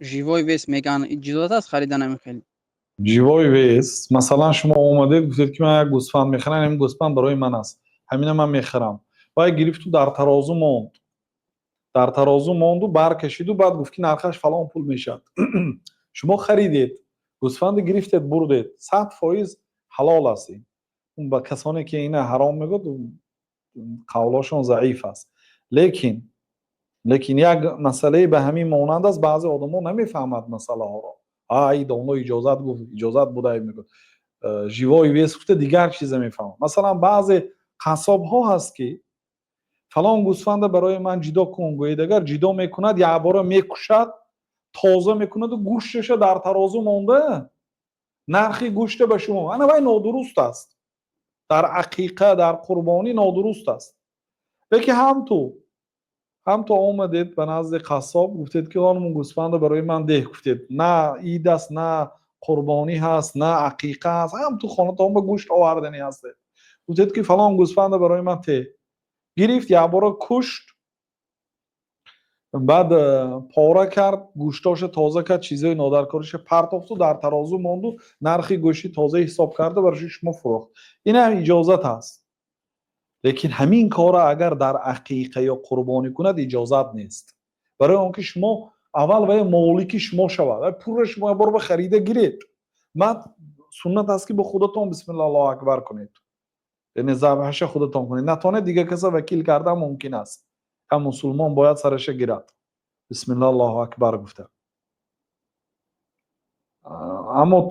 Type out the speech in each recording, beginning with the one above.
Живой вес мегӯянд, иҷозат аст харидан ҳамин хел? Живой вес, масалан, шумо омадед, гуфтед, ки ман як гӯсфанд мехарам, ин гӯсфанд барои ман аст, ҳамина ман мехарам. Вай гирифту дар тарозу монд, дар тарозу монду, баркашиду, баъд гуфт, ки нархаш фалон пул мешавад. Шумо харидед, гӯсфанду гирифтед, бурдед, 100% ҳалол аст. Ин ба касоне, ки ина ҳаром мегӯяд, қавлошон заиф аст. Лекин як масъалае ба ҳамин монанд аст. Баъзе одамо намефаҳмад масъалаҳоро. Ай домло иҷозат гуфт, иҷозат будай мегӯяд. Живой вес гуфта, дигар чиза мефаҳмад. Масалан, баъзе қассобҳо ҳаст, ки фалон гӯсфанда барои ман ҷудо кун гӯед, агар ҷудо мекунад, якбора мекушад, тоза мекунаду гӯшташа дар тарозу монда, нархи гӯшта ба шумо. Ана вай нодуруст аст, дар ақиқа, дар қурбонӣ нодуруст аст. Лекин ҳам ту омадед ба назди қассоб, гуфтед, ки он гӯсфанда барои ман деҳ гуфтед, на ид аст, на қурбонӣ ҳаст, на ақиқа ҳаст, ҳам ту хонатон ба гӯшт оварданӣ ҳастед. Гуфтед, ки фалон гӯсфанда барои ман те. Гирифт, якбора кушт, баъд пора кард, гӯштоша тоза кард, чизҳои нодаркориша партофту, дар тарозу монду, нархи гӯшти тоза ҳисоб карда, барои шумо фурӯхт. Ин ҳам иҷозат аст. Лекин ҳамин кора агар дар ақиқа ё қурбонӣ кунад, иҷозат нест, барои он ки шумо аввал вай молики шумо шавад, вай пурра шумо якбор ба харида гиред, баъд суннат аст, ки бо худатон бисмилла, Аллоҳу акбар кунед, яъне забҳаша худатон кунед. Натонед, дигар каса вакил кардан мумкин аст. Ҳам мусулмон бояд сараша гирад, бисмилла, Аллоҳу акбар гуфта. Аммо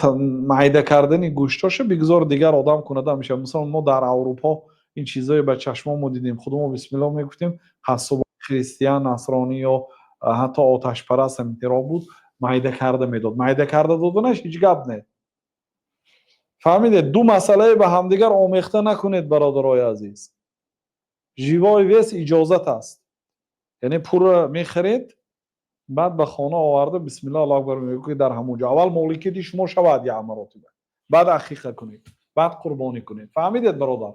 майда кардани гӯштоша бигзор дигар одам кунада мешавад. Мисол, мо дар Аврупо ин чизое ба чашмомо дидем. Худомо бисмилло мегуфтем, қассоб, христиан, насронӣ ё ҳатто оташпараст ҳаминтиро буд, майда карда медод. Майда карда доданаш ҳеҷ гап не. Фаҳмидед? Ду масъалае ба ҳамдигар омехта накунед, бародарои азиз. Живой вес иҷозат аст, яъне пурра мехаред, баъд ба хона оварда, бисмилла, Аллоҳу акбар мегӯед, дар ҳамон ҷо аввал моликияти шумо шавад як маротиба, баъд ақиқа кунед, баъд қурбонӣ кунед. Фаҳмидед, бародар?